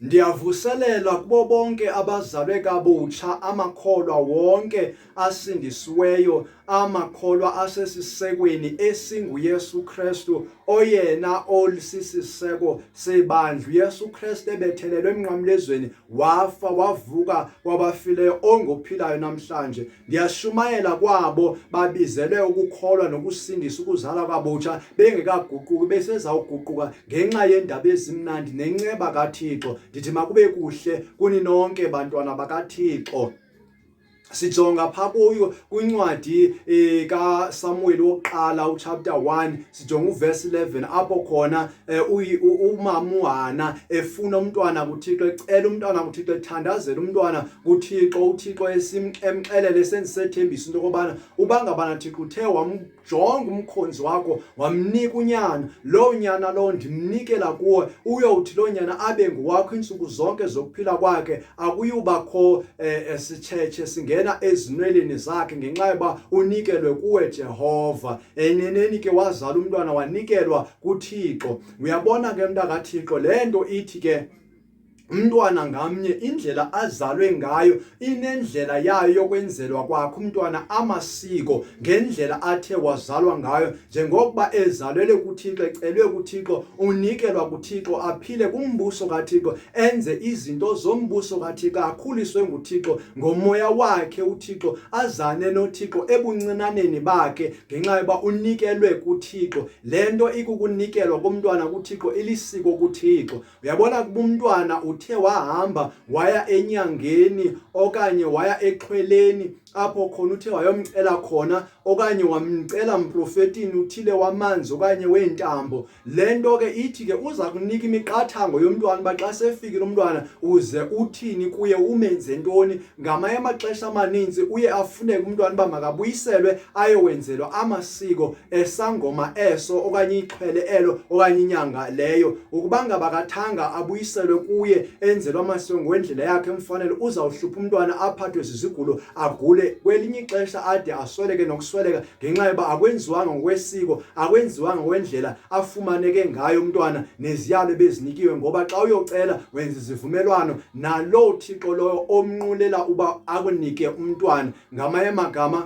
Ndiyavuselela kubo bonke abazalwe kabutsha, amakholwa wonke asindisiweyo, amakholwa asesisekweni esinguYesu Kristu, oyena olisisiseko sebandla. UYesu Kristu ebethelelwe emnqamlezweni, wafa, wavuka kwabafileyo, ongophilayo namhlanje. Ndiyashumayela kwabo babizelwe ukukholwa nokusindisa ukuzalwa kwabutsha bengekaguquki besezawuguquka ngenxa yeendaba ezimnandi nenceba kaThixo. Ndithi makube kuhle kuni nonke bantwana bakaThixo. Sijonga pha kuyo kwincwadi eh, kaSamuel wokuqala uchapter 1 sijonga uverse 11 apho khona eh, umama uHana efuna umntwana kuThixo ecela umntwana kuThixo ethandazela umntwana kuThixo uThixo emxelele esenzisethembisa into yokobana uba ngabana Thixo uthe wamjonga umkhonzi wakho wamnika unyana loo nyana lowo ndimnikela kuwe uyowuthi loo nyana abe nguwakho iintsuku zonke zokuphila kwakhe akuyubakho eh, sitshetshe singena ezinweleni zakhe ngenxa yoba unikelwe kuwe Jehova eneneni ke wazala umntwana wanikelwa kuThixo uyabona ke mntakaThixo le nto ithi ke umntwana ngamnye indlela azalwe ngayo inendlela yayo yokwenzelwa kwakhe umntwana amasiko ngendlela athe wazalwa ngayo njengokuba ezalelwe kuThixo ecelwe kuThixo unikelwa kuThixo aphile kumbuso kaThixo enze izinto zombuso kaThixo akhuliswe nguThixo ngomoya wakhe uThixo azane noThixo ebuncinaneni bakhe ngenxa yoba unikelwe kuThixo le nto ikukunikelwa komntwana kuThixo ilisiko kuThixo Uyabona kuba umntwana uthe wahamba waya enyangeni okanye waya exhweleni apho khona uthe wayomcela khona okanye wamcela mprofetini uthile wamanzi okanye weentambo. Le nto ke ithi ke uza kunika imiqathango yomntwana uba xa sefikile umntwana uze uthini kuye umenze ntoni. Ngamanye amaxesha amaninzi uye afuneke umntwana uba makabuyiselwe ayowenzelwa amasiko esangoma eso okanye ixhwele elo okanye inyanga leyo ukuba ngaba kathanga abuyiselwe kuye enzelwa amasiko ngokwendlela yakhe emfanele uzawuhlupha umntwana aphathwe zizigulo agule kwelinye ixesha ade asweleke nokusweleka ngenxa yoba akwenziwanga ngokwesiko akwenziwanga ngokwendlela afumaneke ngayo umntwana neziyalo ebezinikiwe ngoba xa uyocela wenza izivumelwano naloo thixo loyo omnqulela uba akunike umntwana ngamanye amagama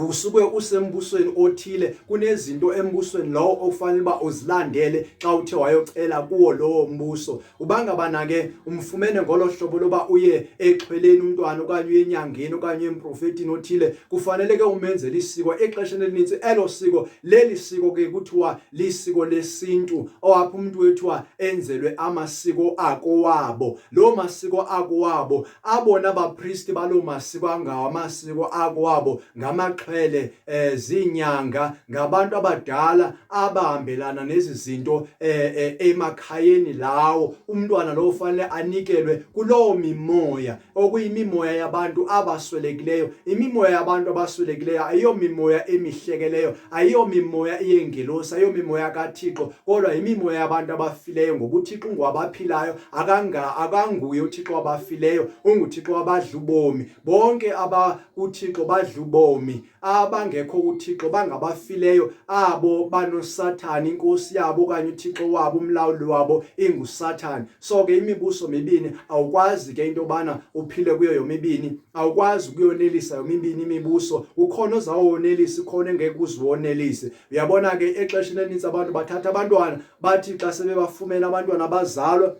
usuke usembusweni othile kunezinto embusweni lowo okufanele uba uzilandele xa uthe wayocela kuwo lowo mbuso ubangabana ke umfumene ngolo hlobo loba uye exhweleni umntwana okanye uye enyangeni okanye emprofetini othile kufanele ke umenzele isiko exesheni elininzi elo siko leli siko ke kuthiwa lisiko lesintu owapha umuntu wethiwa enzelwe amasiko akowabo loo masiko akowabo Abona bapristi baloo masiko angawo amasiko akowabo ngamaxhwele eh, ziinyanga ngabantu abadala abahambelana nezi zinto eh, eh, emakhayeni lawo umntwana lowo ufanele anikelwe kuloo mimoya okuyimimoya yabantu abaswelekileyo imimoya yabantu abaswelekileyo ayiyomimoya emihlekeleyo ayiyomimoya iyengelosi ayiyomimoya kaThixo kodwa yimimoya yabantu abafileyo ngoba uThixo ungowabaphilayo akanga akanguye uThixo wabafileyo unguThixo wabadla ubomi bonke abakuThixo badla ubomi abangekho kuThixo bangabafileyo abo banoSathane inkosi yabo okanye uThixo wabo umlawuli wabo inguSathane so ke imibuso mibini awukwazi ke into yobana uphile kuyo yomibini awukwazi ukuyonelisa yomibini imibuso ukhona ozawonelisa ukhona engeke uziwonelise uyabona ke exesheni elininzi abantu bathatha abantwana bathi xa sebebafumene abantwana abazalwa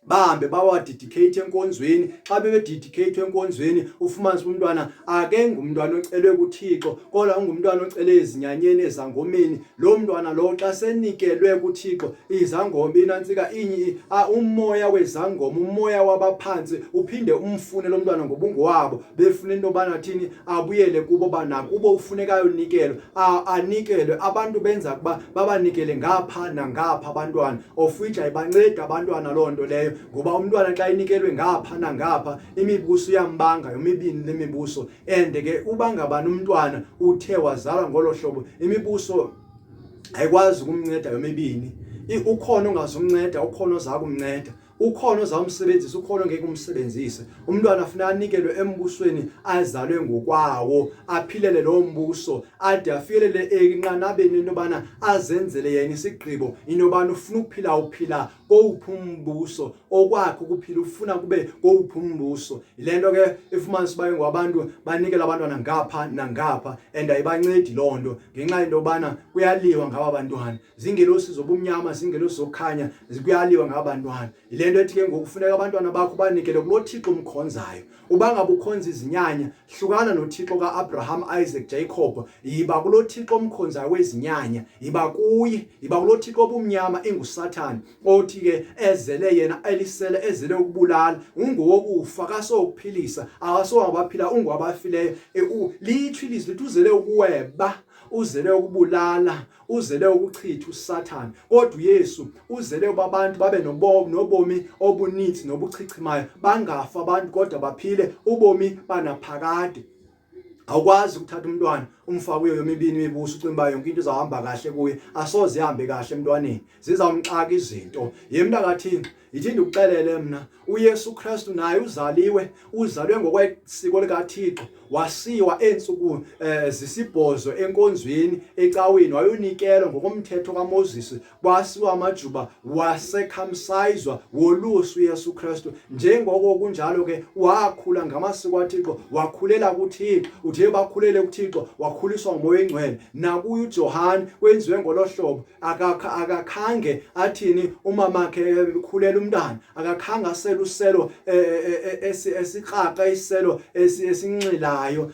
bahambe bawadedicate enkonzweni xa bebededicate enkonzweni ufumanise umntwana akengumntwana ocelwe kuThixo kodwa ungumntwana ocele ezinyanyeni ezangomeni lo mntwana lowo xa senikelwe kuThixo izangoma inantsika inyi umoya wezangoma umoya wabaphansi uphinde umfune lo mntwana ngobungowabo befuna into yobana thini abuyele kubo ba nakubo ufuneka ayonikelwa anikelwe abantu benza kuba babanikele ngapha nangapha abantwana of which ayibancedi abantwana loo nto leyo ngoba umntwana xa inikelwe ngapha nangapha imibuso iyambanga yomibini le mibuso and ke uba ngabani umntwana uthe wazalwa ngolo hlobo imibuso ayikwazi ukumnceda yomibini ukhona ongazumnceda ukhona oza kumnceda ukhona ozawumsebenzisa ukhona ongeke umsebenzise umntwana afuna anikelwe embusweni azalwe ngokwawo aphilele lowo mbuso ade afikelele enqanabeni into yobana azenzele yena isigqibo into yobana ufuna ukuphila uphila kowuphi umbuso, okwakhe ukuphila ufuna kube kowuphi umbuso. Yile nto ke ifumanisa uba ngoabantu banikela abantwana ngapha nangapha, and ayibancedi loo nto ngenxa yento yobana kuyaliwa ngaba bantwana. Ziingelosi zobumnyama, ziingelosi zokukhanya, kuyaliwa ngaba bantwana. Yile nto ethi ke ngoku funeka abantwana bakho banikele kulo Thixo umkhonzayo. Uba ngaba ukhonza izinyanya, hlukana noThixo ka-Abraham, Isaac, Jacob. Yiba kulo Thixo omkhonzayo wezinyanya, yiba kuye, yiba kulo Thixo obumnyama inguSathane, othi ke ezele yena elisele ezele ukubulala, ungowokufa kasokuphilisa, akasowabaphila, ungowabafileyo. E, litsho ilizwi lithi uzele ukuweba, uzele ukubulala, uzele ukuchitha uSathane. Kodwa uYesu uzele ukuba abantu babe nobomi obuninzi nobuchichimayo, bangafa abantu kodwa baphile ubomi banaphakade. Awukwazi ukuthatha umntwana umfake kuyo yomibini imibuso ucinga uba yonke into izawuhamba kahle kuye. Asoze ihambe kahle emntwaneni, zizawumxaka izinto. Ye mntakaThixo, yithi ndikuxelele mna, uYesu Kristu naye uzaliwe, uzalwe ngokwesiko likaThixo, wasiwa eentsuku zisibhozo enkonzweni ecaweni, wayonikelwa ngokomthetho kaMoses, kwasiwa amajuba, wasekhamsayizwa, woluswa uYesu Kristu. Njengoko kunjalo ke wakhula ngamasiko aThixo, wakhulela kuThixo, uthe bakhulele kuThixo, wakhuliswa nguMoya oyiNgcwele. Nakuye uJohane kwenziwe ngolo hlobo, akakhange athini umamakhe ekhulela umntana, akakhange asele uselo esikrakra, iselo esinxilayo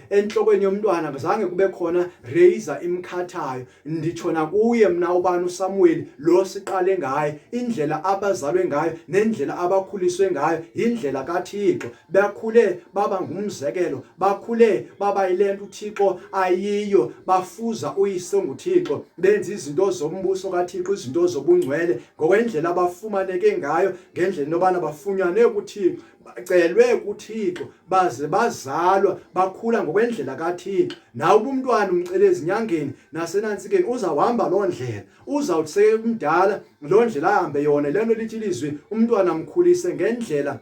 entlokweni yomntwana, zange kube khona razor imkhathayo. Nditsho nakuye mna ubani uSamuweli lo siqale ngaye, indlela abazalwe ngayo nendlela abakhuliswe ngayo yindlela kaThixo. Bakhule baba ngumzekelo, bakhule baba yile nto uThixo ayiyo, bafuza uyise onguThixo, benza izinto zombuso kaThixo, izinto zobungcwele ngokwendlela abafumaneke ngayo, ngendlela yobana bafunyanwe kuThixo, bacelwe kuThixo, baze bazalwa, bakhula ngokwendlela kaThixo. Nawe ubumntwana umcele ezinyangeni nasenantsikeni, uzawuhamba loo ndlela, uzawuthi sekemdala loo ndlela ahambe yona. Le nto lithi ilizwi, umntwana mkhulise ngendlela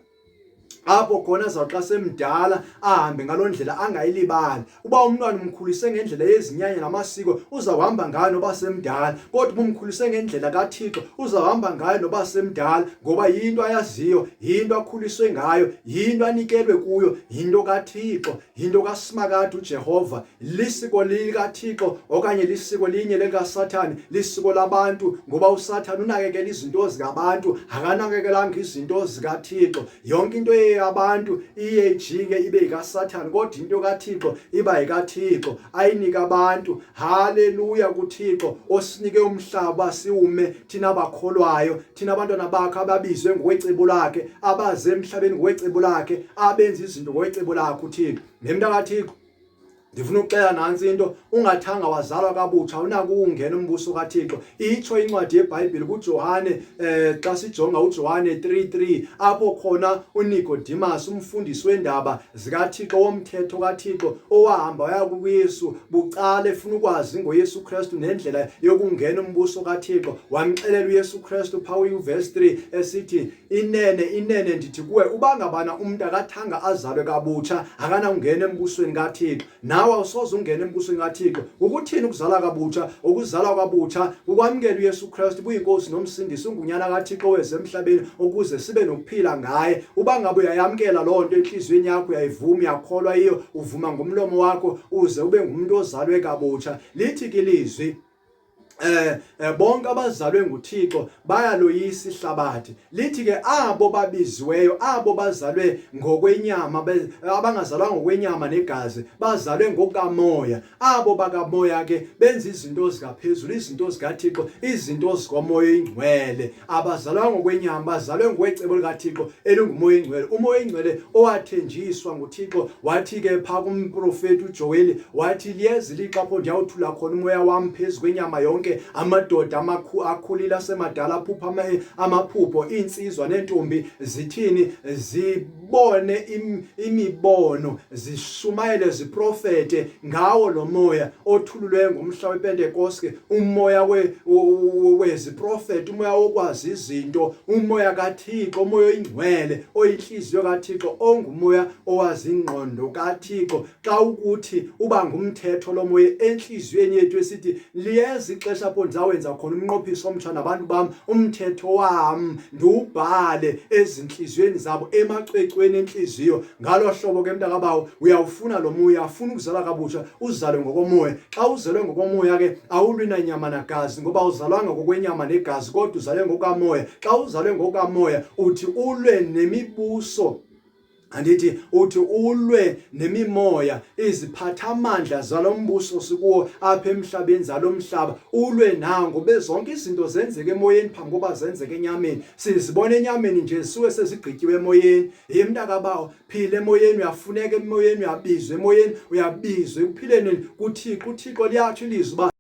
apho khona azawuthi xa semdala ahambe ngaloo ndlela angayilibali. Uba umntwana umkhulise ngendlela yezinyanya namasiko, uzawuhamba ngayo noba semdala. Kodwa uba umkhulise ngendlela kaThixo, uzawuhamba ngayo noba semdala, ngoba yinto ayaziyo, yinto akhuliswe ngayo, yinto anikelwe kuyo, yinto kaThixo, yinto kaSimakade uJehova. Lisiko likaThixo okanye lisiko linye likaSathane, lisiko labantu, ngoba uSathane unakekela izinto zikabantu, akanakekelanga izinto zikaThixo. Yonke into eyabantu iye ijike ibe yikaSathane, kodwa into kaThixo iba yikaThixo ayinika abantu. Haleluya kuThixo osinike umhlaba siwume thina abakholwayo, thina abantwana bakhe ababizwe ngokwecebo lakhe, abaze emhlabeni ngokwecebo lakhe, abenza izinto ngokwecebo lakhe uThixo. NemntakaThixo, ndifuna ukuxela nantsi into, ungathanga wazalwa kabutsha unakuwungena umbuso kaThixo. Itsho incwadi yeBhayibhile kuJohane, xa sijonga uJohane 3:3, apho khona uNicodemus, umfundisi wendaba zikaThixo, womthetho kaThixo, owahamba waya kuYesu bucala efuna ukwazi ngoYesu Kristu nendlela yokungena umbuso kaThixo, wamxelela uYesu Kristu phaa uverse 3 esithi, Inene, inene ndithi kuwe, uba ngabana umntu akathanga azalwe kabutsha, akanawungena embusweni kaThixo. Nawe awusoze ungene embusweni kaThixo. Ukuthini ukuzalwa kabutsha? Ukuzalwa kabutsha kukwamkela uYesu Kristu buyinkosi nomsindisi, ungunyana kaThixo oweze emhlabeni ukuze sibe nokuphila ngaye. Uba ngaba uyayamkela loo nto entliziyweni yakho, uyayivuma, uyakholwa yiyo, uvuma ngomlomo wakho, uze ube ngumntu ozalwe kabutsha. Lithi ke ilizwi, bonke abazalwe nguThixo bayaloyisa ihlabathi. Lithi ke abo babiziweyo, abo bazalwe ngokwenyama, abangazalwanga ngokwenyama negazi, bazalwe ngokukamoya. Abo bakamoya ke benza izinto zikaphezulu, izinto zikaThixo, izinto zikaMoya oyiNgcwele. Abazalwanga ngokwenyama, bazalwe ngokwecebo likaThixo elinguMoya oyiNgcwele. UMoya oyiNgcwele owathenjiswa nguThixo, wathi ke phaa kumprofeti uJoeli, wathi liyeza ilixa apho ndiyawuthula khona umoya wam phezu kwenyama yonke, amadoda akhulile asemadala aphupha amaphupho, iinsizwa neentombi zithini, zibone imibono, zishumayele, ziprofete ngawo lo moya othululweyo ngomhla wePentekoste, umoya weziprofeto, umoya wokwazi izinto, umoya kaThixo, umoya oyingcwele, oyintliziyo kaThixo, ongumoya owazi ingqondo kaThixo. Xa ukuthi uba ngumthetho lo moya entliziyweni yethu esithi liyeza ixesha ixesha apho ndizawenza khona umnqophiso omtsha nabantu bam, umthetho wam ndiwubhale ezintliziyweni zabo, emacwecweni entliziyo. Ngalo hlobo ke, mntakabawo, uyawufuna lo moya, uyafuna ukuzalwa kabutsha, uzalwe ngokomoya. Xa uzelwe ngokomoya ke awulwi nanyama nagazi, ngoba uzalwanga ngokwenyama negazi, kodwa uzalwe ngokamoya. Xa uzalwe ngokamoya uthi ulwe nemibuso, andithi uthi ulwe nemimoya, iziphathamandla zalo mbuso sikuwo apha emhlabeni, zalo mhlaba, ulwe nango bezonke izinto zenzeke emoyeni phambi koba zenzeke enyameni. Sizibona enyameni nje, zisuke sezigqityiwe emoyeni. Ye mntakabawo, phila emoyeni, uyafuneka emoyeni, uyabizwa emoyeni, uyabizwa ekuphileni kuThixo. UThixo liyatsho ilizwi uba